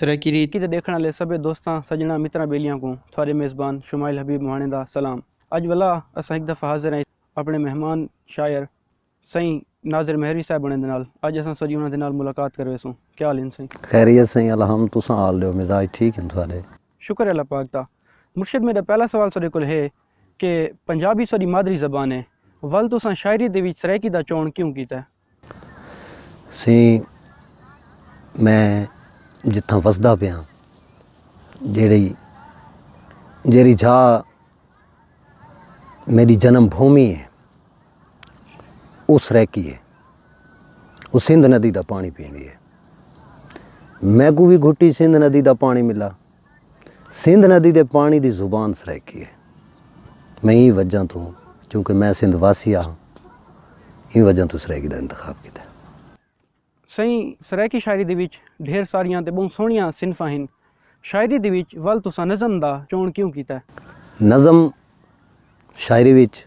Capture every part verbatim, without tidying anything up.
سرائیکی ریت۔ تے ݙیکھݨ آلے سبھے دوستاں، سڄݨاں، متراں، ٻیلیاں کوں تھوارے میزبان شمائل حبیب مہاݨے دا سلام۔ اڄ ولا اساں ہک دفعہ حاضر ہیں اپݨے مہمان شاعر سئیں ناظر مہروی صاحب ہوݨے دے نال۔ اڄ اساں سڄی انہاں دے نال ملاقات کرویسوں۔ کیا حال ہن سئیں؟ خیریت سئیں، الحمد، تساں حال ݙیو، مزاج ٹھیک ہن تھوارے؟ شکر اللہ پاک دا۔ مرشد، میݙا پہلا سوال ساݙے کول ہے کہ پنجابی ساݙی مادری زبان ہے، ول تساں شاعری دے وچ سرائیکی دا چوݨ کیوں کیتا ہے؟ سئیں، میں جتھاں وسدا پیاں، جیڑھی جیڑھی جھا میݙی جنم بھومی ہے، او سرائیکی ہے۔ او سندھ ندی دا پاݨی پیندی ہے۔ میکوں وی گھٹی سندھ ندی دا پاݨی ملا۔ سندھ ندی دے پاݨی دی زبان سرائیکی ہے۔ میں ایں وجہ توں، چونکہ میں سندھ واسی ہاں، ایں وجہ توں سرائیکی دا انتخاب کیتا ہے۔ سئیں، سرائیکی شاعری دے وچ ڈھیر ساریاں تے ٻہوں سوہݨیاں صنفاں ہن، شاعری دے وچ ول تساں نظم دا چوݨ کیوں کیتا ہے؟ نظم شاعری وچ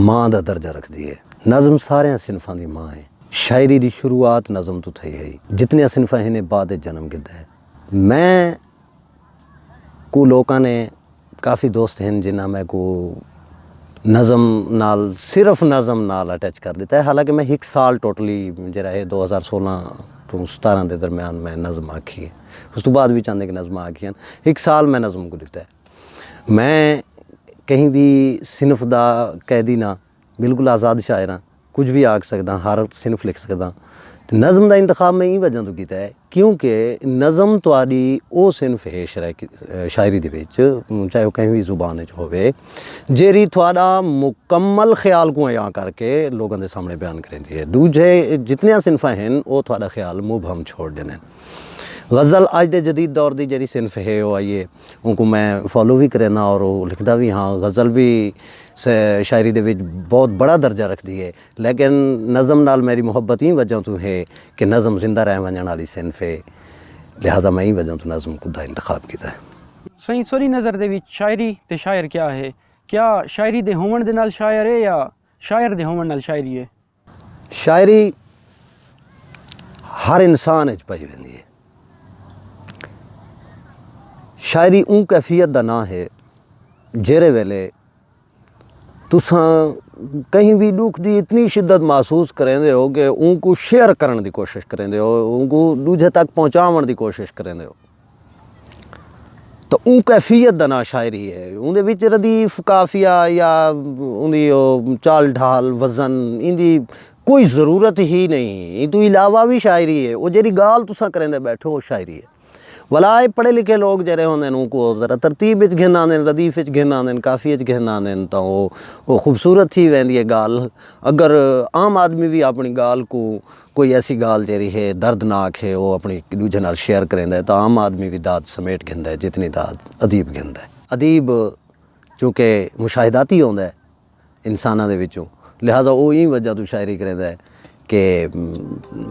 ماں دا درجہ رکھدی ہے۔ نظم ساریاں صنفاں دی ماں ہے۔ شاعری دی شروعات نظم توں تھئی ہئی۔ جتنیاں صنفاں ہن، بعد وچ جنم گھدا ہے۔ میں کوں لوکاں نے، کافی دوست ہن جنہاں میکوں نظم نال، صرف نظم نال اٹیچ کر ݙتا ہے، حالانکہ میں ہک سال ٹوٹلی جیڑھا ہے دو ہزار سولہ توں ستارہ دے درمیان میں نظم آکھی ہے۔ اس توں بعد وی چند ہک نظم آکھیاں۔ ہک سال میں نظم کوں ݙتا ہے۔ میں کہیں وی صنف دا قیدی نہ، بالکل آزاد شاعر ہاں، کجھ وی آکھ سڳداں، ہر صنف لکھ سڳداں۔ تے نظم دا انتخاب میں ایں وجہ توں کیتا ہے کیونکہ نظم تہاݙی او صنف ہے شرائ-، شاعری دے وچ، چاہے او کہیں وی زبان وچ ہووے، جیڑھی تہاݙا مکمل خیال کوں عیاں کر کے لوکاں دے سامݨے بیان کریندی ہے۔ ݙوجھے جتنیاں صنفاں ہن، او تہاݙا خیال مبہم چھوڑ ݙیندن۔ غزل اڄ دے جدید دور دی جیڑھی صنف ہے، او آئی ہے، اونکوں میں فالو وی کرینداں اور او لکھدا وی ہاں۔ غزل وی سے-، شاعری دے وچ بہت بڑا درجہ رکھدی ہے، لیکن نظم نال میݙی محبت ایں وجہ توں ہے کہ نظم زندہ رہ ونڄݨ والی صنف ہے، لہذا میں ایں وجہ توں نظم کوں دا انتخاب کیتا ہے۔ سئیں، سوݙی نظر دے وچ شاعری تے شاعر کیا ہے؟ کیا شاعری دے ہووݨ دے نال شاعر ہے یا شاعر دے ہووݨ نال شاعری ہے؟ شاعری ہر انسان وچ پائی ویندی ہے۔ شاعری اوں کیفیت دا ناں ہے جیڑھے ویلے تساں کہیں وی ݙکھ دی اتنی شدت محسوس کریندے ہو کہ اونکوں شیئر کرݨ دی کوشش کریندے ہو، اونکوں ݙوجھے تک پہنچاوݨ دی کوشش کریندے ہو۔ تاں اوں کیفیت دا ناں شاعری ہے۔ اوندے وچ ردیف، قافیہ یا اوندی او چال ڈھال، وزن، ایندی کوئی ضرورت ہی نہیں۔ ایں توں علاوہ وی شاعری ہے۔ او جیڑھی ڳالھ تساں کریندے ٻیٹھو، او شاعری ہے۔ ولا اے پڑھے لکھے لوک جیڑھے ہوندن، اونکوں ذرا ترتیب وچ گھن آندن، ردیف وچ گھن آندن، قافیے وچ گھن آندن، تاں او، او خوبصورت تھی ویندی ہے ڳالھ۔ اگر عام آدمی وی اپݨی ڳالھ کوں، کوئی ایسی ڳالھ جیڑھی ہے دردناک ہے، او اپݨی ݙوجھے نال شیئر کریندا ہے، تاں عام آدمی وی داد سمیٹ گھندا ہے، جتنی داد ادیب گھندا ہے۔ ادیب چونکہ مشاہداتی ہوندا ہے انساناں دے وچوں، لہذا او ایں وجہ توں شاعری کریندا ہے کہ، م،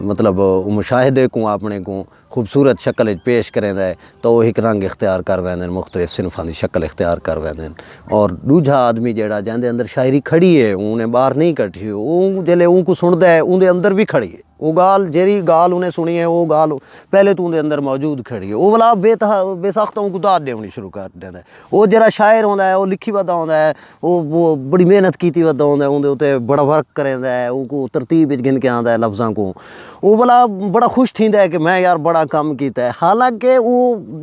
مطلب، او مشاہدے کوں اپݨے کوں خوبصورت شکل وچ پیش کریندا ہے، تاں او ہک رنگ اختیار کر ویندن، مختلف صنفاں دی شکل اختیار کر ویندن۔ اور ݙوجھا آدمی جیڑھا، جیندے اندر شاعری کھڑی ہے، اوں نے ٻاہر نہیں کڈھی، او جیلے اونکوں سݨدا ہے، اوندے اندر وی کھڑی ہے۔ او ڳالھ، جیڑھی ڳالھ اوں نے سݨی ہے، او ڳالھ پہلے توں اوندے اندر موجود کھڑی ہے۔ او ولا بے تحا-، بے ساختہ اونکوں داد ݙیوݨی شروع کر ݙیندا ہے۔ او جیڑھا شاعر ہوندا ہے، او لکھی ودا ہوندا ہے، او، او بڑی محنت کیتی ودا ہوندا ہے، اوندے اتے بڑا ورک کریندا ہے، اونکوں ترتیب وچ گھن کے آندا ہے لفظاں کوں۔ او ولا بڑا خوش تھیندا ہے کہ میں یار بڑا کم کیتا ہے۔ حالانکہ او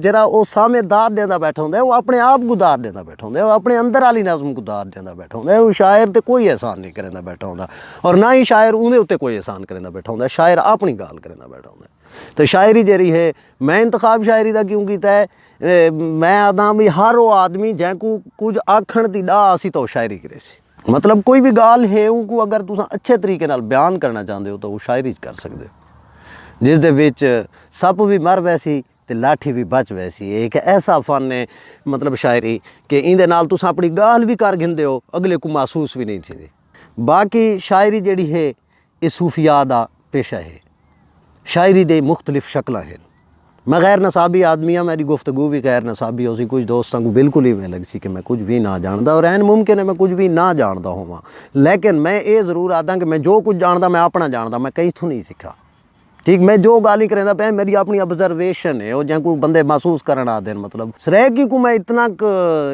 جیڑھا او سامے داد ݙیندا ٻیٹھا ہوندا ہے، او اپݨے آپ کوں داد ݙیندا ٻیٹھا ہوندا ہے، او اپݨے اندر والی نظم کوں داد ݙیندا ٻیٹھا ہوندا ہے۔ او شاعر تے کوئی احسان نہیں کریندا ٻیٹھا ہوندا، اور نہ ہی شاعر اوندے اتے کوئی احسان کریندا ٻیٹھا ہوندا ہے۔ شاعر اپݨی ڳالھ کریندا ٻیٹھا ہوندا ہے۔ تے شاعری جیڑھی ہے، میں انتخاب شاعری دا کیوں کیتا ہے؟ اے، میں آہداں بھی ہر او آدمی جینکوں کجھ آکھݨ دی ݙا اسی تاں او شاعری کریسی۔ مطلب، کوئی بھی ڳالھ ہے، اونکوں اگر تساں اچھے طریقے نال بیان کرنا چاہندے ہو تاں او شاعری چ کر سڳدے ہو، جس دے وچ سپ بھی مر ویسی تے لاٹھی بھی بچ ویسی۔ اے ہک ایسا فن ہے، مطلب، شاعری، کہ ایندے نال تساں اپݨی ڳالھ بھی کر گھندے ہو، اڳلے کوں محسوس بھی نہیں تھیندی۔ باقی شاعری جیڑھی ہے، اے صوفیاء دا پیشہ ہے۔ شاعری دے مختلف شکلاں ہن۔ میں غیر نصابی آدمی ہاں، میݙی گفتگو وی غیر نصابی ہوسی، کجھ دوستاں کوں بالکل ایویں لڳسی کہ میں کجھ وی نہ ڄاݨدا، اور عین ممکن ہے میں کجھ وی نہ ڄاݨدا ہوواں، لیکن میں اے ضرور آہداں کہ میں جو کجھ ڄاݨدا، میں اپݨا ڄاݨدا، میں کہیں تھوں نہیں سکھا۔ ٹھیک، میں جو ڳالھ ہی کریندا پیا، میری اپݨی آبزرویشن ہے، او جینکوں بندے محسوس کرݨ آہدن۔ مطلب، سرائیکی کوں میں اتنا ک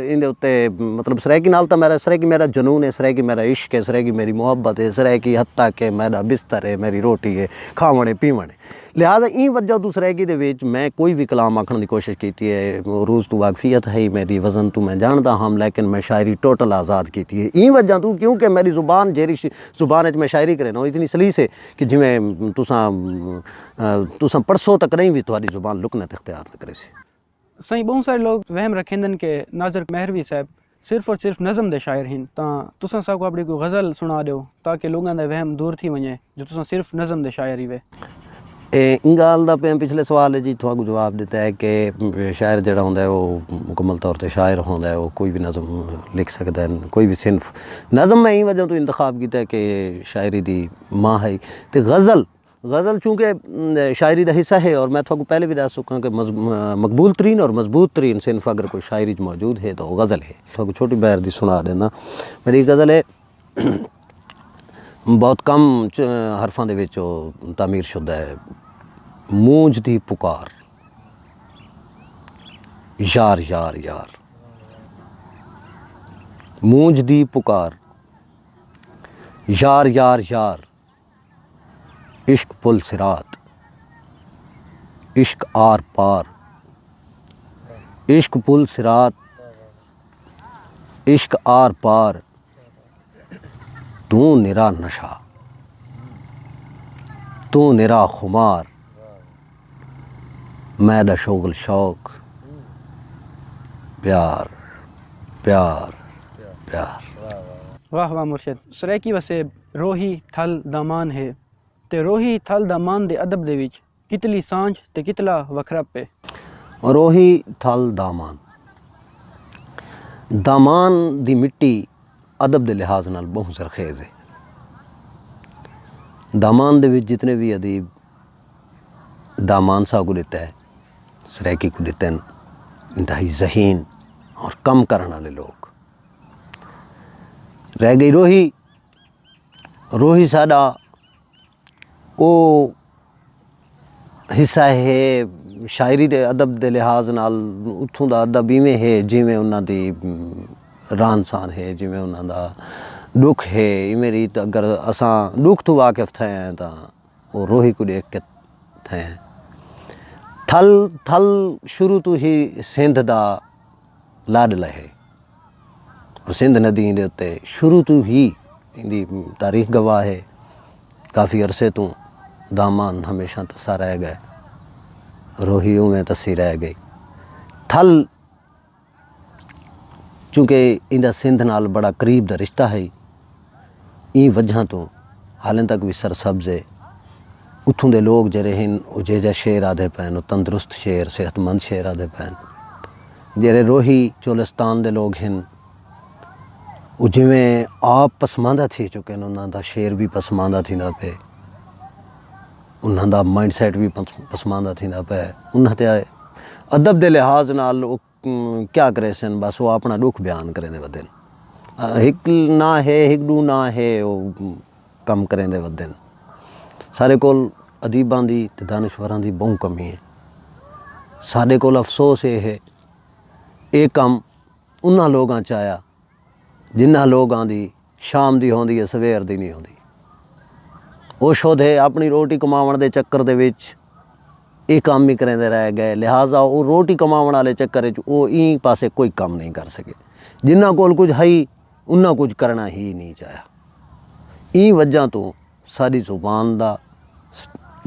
ایندے اتے، مطلب، سرائیکی نال تاں میرا، سرائیکی میرا جنون ہے، سرائیکی میرا عشق ہے، سرائیکی میری محبت ہے، سرائیکی حتیٰ کہ میرا بستر ہے، میری روٹی ہے، کھاوݨ ہے، پیوݨ ہے۔ لہٰذا ایں وجہ توں سرائیکی دے وچ میں کوئی وی کلام آکھݨ دی کوشش کیتی ہے، عروض توں واقفیت ہے، میری وزن توں میں ڄاݨدا ہم، لیکن میں شاعری ٹوٹل آزاد کیتی ہے۔ ایں وجہ توں، کیونکہ میری زبان، جیڑھی ش-، زبان وچ میں شاعری کرینداں، او اتنی سلیس ہے کہ جیویں تساں، تساں پڑھسو تاں کݙاہیں وی تہاݙی زبان لکنت اختیار نہ کریسی۔ سائیں، ٻہوں سارے لوک وہم رکھیندن کہ ناظر مہروی صاحب صرف اور صرف نظم دے شاعر ہن، تاں تساں ساکوں اپݨی کوئی غزل سݨا ݙیو تاکہ لوکاں دا وہم دور تھی ونڄے جو تساں صرف نظم دے شاعر ہیوے۔ اے ایں ڳالھ دا پئیں پچھلے سوال اچ ہی تہاکوں جواب ݙتا ہے کہ شاعر جیڑھا ہوندا ہے، او مکمل طور تے شاعر ہوندا ہے، او کوئی وی نظم لکھ سڳدا ہے، کوئی وی صنف۔ نظم میں ایں وجہ توں انتخاب کیتا ہے کہ شاعری دی ماں ہے، تے غزل، غزل چونکہ، م، شاعری دا حصہ ہے، اور میں تہاکوں پہلے وی ݙس چکاں کہ مض-، م-، مقبول ترین اور مضبوط ترین صنف اگر کوئی شاعری اچ موجود ہے تو غزل ہے۔ تہاکوں چھوٹی بحر دی سݨا ݙینداں۔ میری غزل ہے، بہت کم چ-، حرفاں دے وچ او تعمیر شدہ ہے۔ مونجھ دی پکار، یار، یار، یار۔ مونجھ دی پکار، یار، یار، یار۔ عشق پل صراط، عشق آر پار، عشق پل صراط، عشق آر پار، توں نرا نشہ، توں نرا خمار، میں دا شغل شوق، پیار، پیار، پیار۔ واہ واہ مرشد، سرائیکی وسیب روہی تھل دامان ہے، تے روہی تھل دامان دے ادب دے وچ کتلی سانجھ تے کتلا وکھرپ ہے؟ روہی تھل دامان، دامان دی مٹی ادب دے لحاظ نال ٻہوں زرخیز ہے۔ دامان دے وچ جتنے وی ادیب دامان ساکوں ݙتا ہے، سرائیکی کوں ݙتن، انتہائی ذہین اور کم کرݨ والے لوگ۔ رہ ڳئی روہی، روہی ساݙا او حصہ ہے شاعری دے ادب دے لحاظ نال، اتھوں دا ادب ایویں ہے جیویں انہاں دی، م، رہن سہن ہے، جیویں انہاں دا ݙکھ ہے۔ ایویں ریت اگر اساں ݙکھ توں واقف تھئے ہیں تاں او روہی کوں ݙیکھ کے تھئے ہیں۔ تھل، تھل شروع توں ہی سندھ دا لاݙلا ہے۔ اور سندھ ندی دے اتے شروع توں ہی ایندی تاریخ گواہ ہے۔ کافی عرصے توں دامان ہمیشہ تسا رہ ڳئے، روہی اونویں تسی رہ ڳئی۔ تھل چونکہ ایندا سندھ نال بڑا قریب دا رشتہ ہے، ایں وجہ توں حالیں تک وی سرسبز ہے۔ اتھوں دے لوگ جیڑھے ہن، او جیجھا شعر آہدے پئن، او تندرست شعر، صحت مند شعر آہدے پئن۔ جیڑھے روہی چولستان دے لوگ ہن، او جیویں آپ پسماندہ تھی چکے ہن، انہاں دا شعر وی پسماندہ تھیندا پئے، انہاں دا مائنڈ سیٹ وی پس-، پسماندہ تھیندا پئے۔ انہاں تے ادب دے لحاظ نال او م، کیا کریسن، بس او اپݨا ݙکھ بیان کریندے ودن۔ آ، ہک نہ ہے، ہک ݙو نہ ہے، او کم کریندے ودن۔ ساݙے کول ادیباں دی تے دانشوراں دی ٻہوں کمی ہے۔ ساݙے کول افسوس اے ہے، اے کم انہاں لوگاں چ آیا جنہاں لوگاں دی شام دی ہوندی ہے، سویر دی نہیں ہوندی۔ او شودھے اپݨی روٹی کماوݨ دے چکر دے وچ اے کم ہی کریندے رہ ڳئے، لہذا او روٹی کماوݨ والے چکر وچ او ایں پاسے کوئی کم نہیں کر سڳے۔ جنہاں کول کجھ ہئی، انہاں کجھ کرݨا ہی نہیں چاہیا۔ ایں وجہ توں ساݙی زبان دا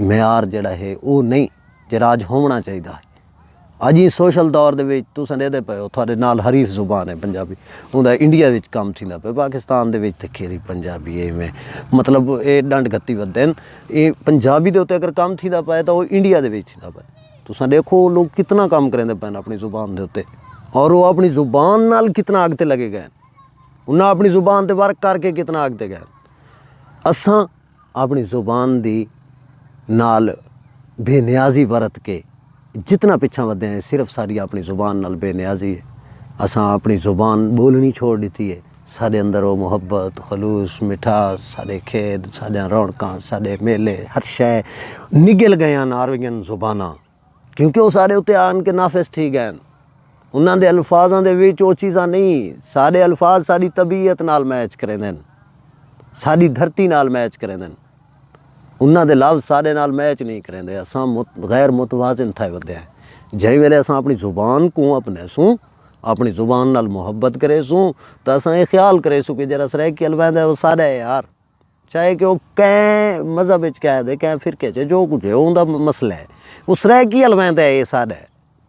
معیار جیڑھا ہے، او نہیں جیڑھا اڄ ہووݨا چاہیدا ہے۔ اڄ ایں سوشل دور دے وچ تساں ݙیہدے پئے ہو، تہاݙے نال حریف زبان ہے پنجابی، اوندا انڈیا وچ کم تھیندا پئے، پاکستان دے وچ تے کھیری پنجابی ہے، ایویں مطلب اے ݙنڈ گھتی ودن۔ اے پنجابی دے اتے اگر کم تھیندا پئے تاں او انڈیا دے وچ تھیندا پئے۔ تساں ݙیکھو او لوگ کتنا کم کریندے پئن اپݨی زبان دے اتے، اور او اپݨی زبان نال کتنا اڳتے لڳے ڳئے ہن۔ انہاں اپݨی زبان تے ورک کر کے کتنا اڳتے ڳئے ہن۔ اساں اپݨی زبان دی نال بے نیازی ورت کے جتنا پچھاں ودے ہیں، صرف ساری اپݨی زبان نال بے نیازی ہے۔ اساں اپݨی زبان ٻولݨی چھوڑ ݙتی ہے، ساݙے اندر او محبت، خلوص، مٹھاس، ساݙے کھیݙ، ساݙیاں رونقاں، ساݙے میلے، ہر شے نگل ڳئے ہن، آروین زباناں، کیونکہ او ساݙے اتے آن کے نافذ تھی ڳئے ہن۔ انہاں دے الفاظاں دے وچ او چیزاں نہیں، ساݙے الفاظ ساݙی طبیعت نال میچ کریندے ہن، ساݙی دھرتی نال میچ کریندے ہن۔ انہاں دے لفظ ساݙے نال میچ نہیں کریندے۔ اساں مت-، غیر متوازن تھئے ودے ہیں۔ جئیں ویلے اساں اپݨی زبان کوں اپنیسوں، اپݨی زبان نال محبت کریسوں، تاں اساں اے خیال کریسوں کہ جیڑھا سرائیکی الویندا ہے، او ساݙا ہے یار۔ چاہے کہ او کہیں مذہب وچ قید ہے، کہیں فرقے وچ ہے، جو کجھ ہے، اوندا م-، مسئلہ ہے۔ او سرائیکی الویندا ہے، اے ساݙا ہے۔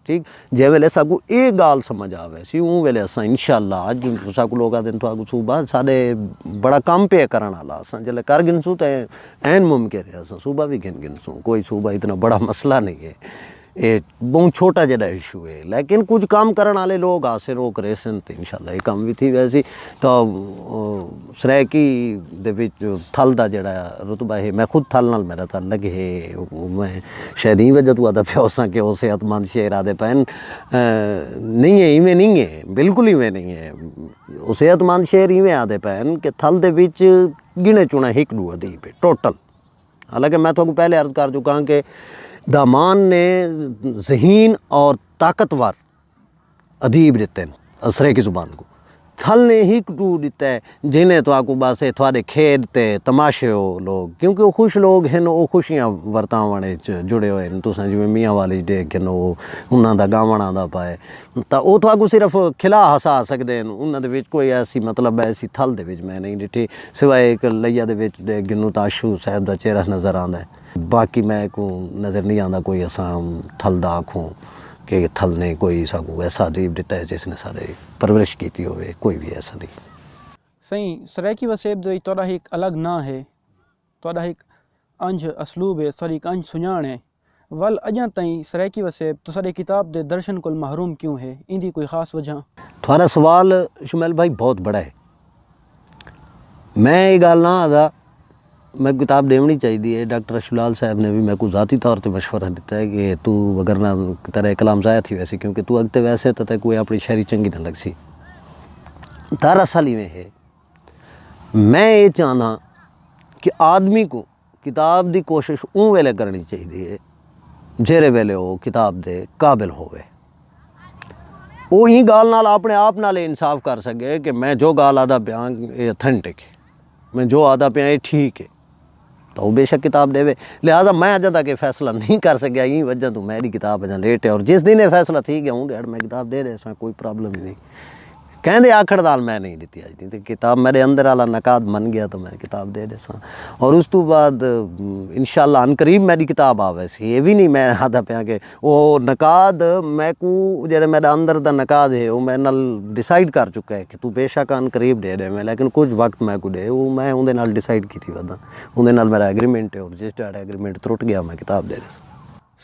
ٹھیک، جے ویلے ساکوں اے ڳالھ سمجھ آ ویسی، اوں ویلے اساں انشاءاللہ، اڄ ساکوں لوک آہدن تہاکوں صوبہ ساݙے بڑا کم پئے کرݨ آلا، اساں جیلے کر گھنسوں تے عین ممکن ہے اساں صوبہ وی گھن گھنسوں، کوئی صوبہ اتنا بڑا مسئلہ نہیں ہے۔ اے ٻہوں چھوٹا جیڑھا ایشو ہے، لیکن کجھ کم کرݨ آلے لوک آسن، او کریسن تے انشاءاللہ اے کم وی تھی ویسی۔ تاں، او، سرائیکی دے وچ تھل دا جیڑھا رتبہ ہے، میں خود تھل نال میݙا تعلق ہے، میں شاید ایں وجہ توں آہدا پیا ہوساں کہ او صحت مند شعر آہدے پئن، اے، نہیں ہے، ایویں نہیں ہے، بالکل ایویں نہیں ہے۔ او صحت مند شعر ایویں آہدے پئن کہ تھل دے وچ ڳݨے چُݨے ہک ݙو ادیب ہے، ٹوٹل۔ حالانکہ میں تہاکوں پہلے عرض کر چکا ہاں کہ دامان نے ذہین اور طاقتور ادیب ݙتے ہن سرائیکی زبان کوں۔ تھل نے ہک ݙو ݙتا ہے، جنہیں تہاکوں بس اے تہاݙے کھیݙ تے تماشے ہو لوک، کیونکہ او خوش لوک ہن، او خوشیاں ورتاوݨ وچ جڑے ہوئے ہن۔ تساں جیویں میاں والی ݙیکھ گھنو، انہاں دا ڳاوݨ آندا پئے، تاں او تہاکوں صرف کھلا ہسا سڳدے ہن۔ انہاں دے وچ کوئی ایسی، مطلب، ایسی تھل دے وچ میں نہیں ݙٹھی، سوائے ہک لیا دے وچ ݙیکھ گھنو تاں اشو صاحب دا چہرہ نظر آندا ہے۔ باقی میکوں نظر نہیں آندا کوئی اساں تھل دا آکھوں کہ تھل نے کوئی ساکوں ایسا ادیب ݙتا ہے جس نے ساݙی پرورش کیتی ہووے، کوئی وی ایسا نہیں۔ سئیں، سرائیکی وسیب دے وچ تہاݙا ہک الڳ ناں ہے، تہاݙا ہک انج اسلوب ہے، تہاݙی ہک انج سنڄاݨ ہے، ول اڄاں تائیں سرائیکی وسیب تساݙے کتاب دے درشن کول محروم کیوں ہے؟ ایندی کوئی خاص وجہ؟ تہاݙا سوال، شمیل بھائی، بہت بڑا ہے۔ میں اے ڳالھ نہ آہدا، میکوں کتاب ݙیوݨی چاہیدی ہے۔ ڈاکٹر اشو لال صاحب نے وی میکوں ذاتی طور تے مشورہ ݙتا ہے کہ توں، وگرنہ تیݙا اے کلام ضائع تھی ویسی، کیونکہ توں اڳتے ویسیں تاں تیکوں اپݨی شاعری چنڳی نہ لڳسی۔ دراصل ایویں ہے، میں اے چاہنداں کہ آدمی کوں کتاب دی کوشش اوں ویلے کرݨی چاہیدی ہے جیڑھے ویلے او کتاب دے قابل ہووے۔ او ایں ڳالھ نال اپݨے آپ نال اے انصاف کر سڳے کہ میں جو ڳالھ آہدا پیاں، اے اتھینٹک ہے، میں جو آہدا پیاں، اے ٹھیک ہے، تاں او بے شک کتاب ݙیوے۔ لہذا میں اڄاں تک اے فیصلہ نہیں کر سڳیا، ایں وجہ توں میݙی کتاب اڄاں لیٹ ہے، اور جس دن اے فیصلہ تھی ڳیا، اوں ݙیہاڑ میں کتاب ݙے ݙیساں، کوئی پرابلم ہی نہیں۔ کہیں دے آکھݨ نال میں نہیں ݙتی آئی، تے کتاب میݙے اندر والا نقاد من ڳیا تاں میں کتاب ݙے ݙیساں۔ اور اس توں بعد، ام، انشاءاللہ عنقریب میݙی کتاب آ ویسی۔ اے وی نہیں میں آہدا پیاں کہ او نقاد میکوں، جیڑھے میݙا اندر دا نقاد ہے، او میݙے نال ڈیسائیڈ کر چکا ہے کہ توں بے شک عنقریب ݙے ݙیویں، لیکن کجھ وقت میکوں ݙے، او میں اوندے نال ڈیسائیڈ کیتی وداں۔ اوندے نال میݙا ایگریمنٹ ہے، اور جس ݙیہاڑے ایگریمنٹ ترٹ ڳیا، میں کتاب ݙے ݙیساں۔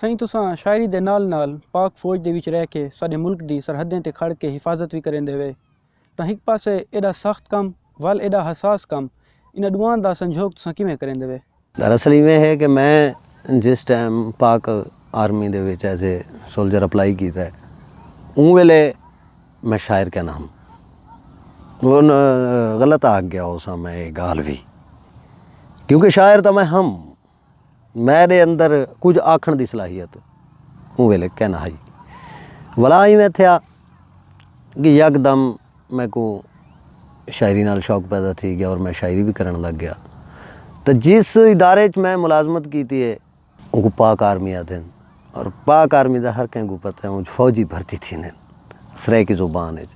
سئیں، تساں شاعری دے نال نال پاک فوج دے وچ رہ کے ساݙے ملک دی سرحدیں تے کھڑ کے حفاظت وی کریندے ہوئے، تاں ہک پاسے ایݙا سخت کم، ول ایݙا حساس کم، انہاں ݙوہاں دا سنجھوک تساں کیویں کریندے وے؟ دراصل ایویں ہے کہ میں جس ٹائم پاک آرمی دے وچ ایز اے سولجر اپلائی کیتا ہے، اوں ویلے میں شاعر کائنا ہم۔ ہݨ غلط آکھ ڳیا ہوساں میں اے ڳالھ وی، کیونکہ شاعر تاں میں ہم، میݙے اندر کجھ آکھݨ دی صلاحیت اوں ویلے کائنا ہئی۔ ولا ایویں تھیا کہ یکدم میکوں شاعری نال شوق پیدا تھی ڳیا اور میں شاعری وی کرݨ لڳ ڳیا۔ تے جس ادارے اچ میں ملازمت کیتی ہے، اونکوں پاک آرمی آہدن، اور پاک آرمی دا ہر کہیں کوں پتہ ہے، اونچ فوجی بھرتی تھیندن۔ سرائیکی زبان اچ،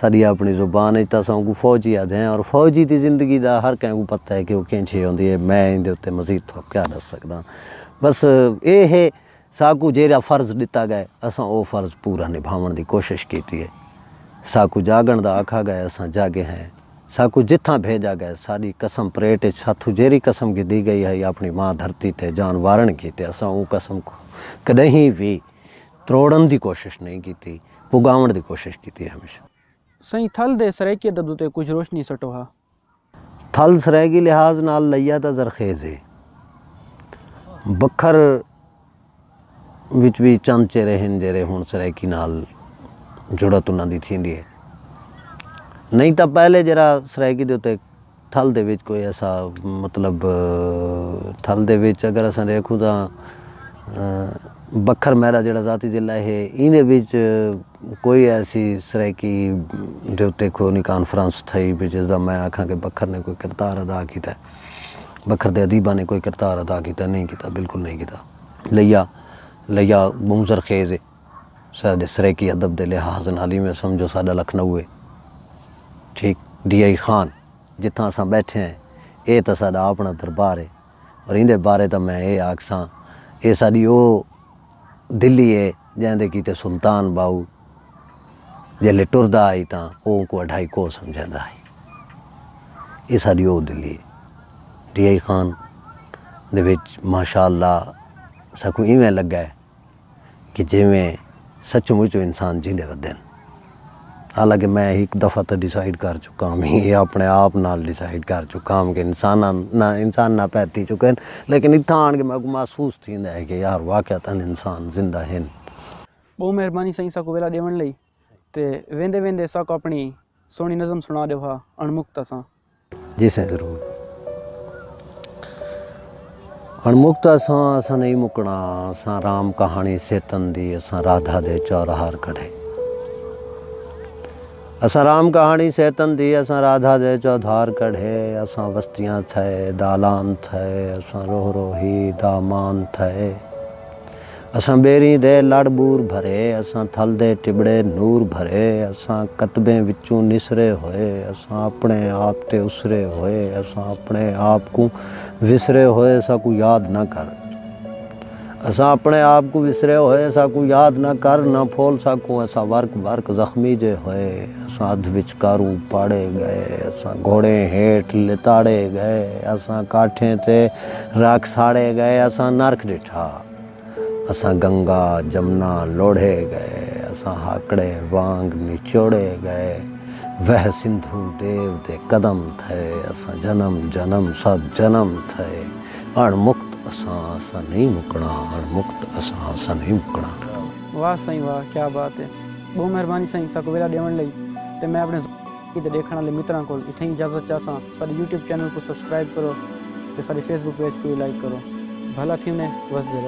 ساݙی اپݨی زبان اچ تاں اساں اونکوں فوجی آہدے ہیں، اور فوجی دی زندگی دا ہر کہیں کوں پتہ ہے کہ او کینجھی ہوندی ہے۔ میں ایندے اتے مزید تہاکوں کیا ݙس سڳداں؟ بس اے ہے، ساکوں جیڑھا فرض ݙتا ڳئے، اساں او فرض پورا نبھاوݨ دی کوشش کیتی ہے۔ ساکوں جاڳݨ دا آکھا ڳئے، اساں جاڳے ہیں۔ ساکوں جتھاں بھیڄا ڳئے، ساݙی قسم پلیٹ اچ ساتھوں جیڑھی قسم گھدی ڳئی ہئی اپݨی ماں دھرتی تے جان وارݨ کیتے، اساں اوں قسم کوں کݙاہیں وی تروڑݨ دی کوشش نہیں کیتی، پڳاوݨ دی کوشش کیتی ہے ہمیشہ۔ سئیں، تھل دے سرائیکی ادب اتے کجھ روشنی سٹو ہا۔ تھل سرائیکی لحاظ نال لیا تاں زرخیز ہے۔ بکھر وچ وی چند چہرے ہن جیڑھے ہݨ سرائیکی نال جڑت انہاں دی تھیندی ہے۔ نہیں تاں پہلے جیڑھا سرائیکی دے اتے تھل دے وچ کوئی ایسا، مطلب، تھل دے وچ اگر اساں ݙیکھوں تاں، بکھر میݙا جیڑھا ذاتی ضلع ہے، ایندے وچ کوئی ایسی سرائیکی دے اتے کوئی نی کانفرنس تھئی وچ جس دا میں آکھاں کہ بکھر نے کوئی کردار ادا کیتا ہے، بکھر دے ادیباں نے کوئی کردار ادا کیتا؟ نہیں کیتا، بالکل نہیں کیتا۔ لیا، لیا ٻہوں زرخیز ہے ساݙے سرائیکی ادب دے لحاظ نال، ایویں سمجھو ساݙا لکھنؤ ہے۔ ٹھیک، ڈی آئی خان، جتھاں اساں ٻیٹھے ہیں، اے تاں ساݙا اپݨا دربار ہے۔ اور ایندے بارے تاں میں اے آکھساں، اے ساݙی او دلی ہے جیندے کیتے سلطان باہو جیلے ٹردا ہئی تاں او اونکوں اڈھائی کوہ سمجھیندا ہئی۔ اے ساݙی او دلی ہے۔ ڈی آئی خان دے وچ ماشاء اللہ ساکوں ایویں لڳا ہے کہ جیویں سچ مچ او انسان جیندے ودے ہن۔ حالانکہ میں ہک دفعہ تاں ڈیسائیڈ کر چکا ہم، اے اپݨے آپ نال ڈیسائیڈ کر چکا ہم کہ انساناں نہ، انسان ناپید تھی چکے ہن، لیکن اتھاں آن کے میکوں محسوس تھیندا ہے کہ یار واقعتاً انسان زندہ ہن۔ ٻہوں مہربانی سئیں ساکوں ویلا ݙیوݨ لئی، تے ویندے ویندے ساکوں اپݨی سوہݨی نظم سݨا ݙیو ہا، اݨمکت اساں۔ جی سائیں، ضرور۔ اݨمکت اساں، اساں نہیں مکݨا، اساں رام کہاݨی سیتن دی، اساں رادھا دے چودھار کڑھے۔ اساں رام کہاݨی سیتن دی، اساں رادھا دے چودھار کڑھے، اساں وستیاں تھئے، دالان تھئے، اساں روہ روہی دامان تھئے۔ اساں ٻیریں دے لڑ ٻور بھرے، اساں تھل دے ٹٻڑے نور بھرے، اساں کتبیں وچوں نسرے ہوئے، اساں اپݨے آپ تے اسرے ہوئے، اساں اپݨے آپ کوں وسرے ہوئے، ساکوں یاد نہ کر۔ اساں اپݨے آپ کوں وسرے ہوئے، ساکوں یاد نہ کر، نہ پھول ساکوں، اساں ورق ورق زخمی جے ہوئے، اساں ادھ وچکاروں پاڑے ڳئے، اساں گھوڑیں ہیٹھ لتاڑے ڳئے، اساں کاٹھیں تے رکھ ساڑے ڳئے، اساں نرک ݙٹھا۔ اساں گنگا، جمنا لوڑھے ڳئے، اساں ہاکڑے وانگ نچوڑے ڳئے۔ وہہ سندھو دیو دے قدم تھئے، اساں جنم جنم سد جنم تھئے۔ اݨ مکت اساں، اساں نہیں مکݨا، اݨ مکت اساں، اساں نہیں مکݨا۔ واہ سائیں واہ، کیا بات ہے۔ ٻہوں مہربانی سائیں ساکوں ویلا ݙیوݨ لئی۔ تے میں اپݨے تے ݙیکھݨ والے متراں کول اتھائیں اجازت چاہساں۔ ساݙے یوٹیوب چینل کوں سبسکرائب کرو تے ساݙے فیس بک پیج کوں وی لائک کرو۔ بھلا تھیونے، وسدے رہو۔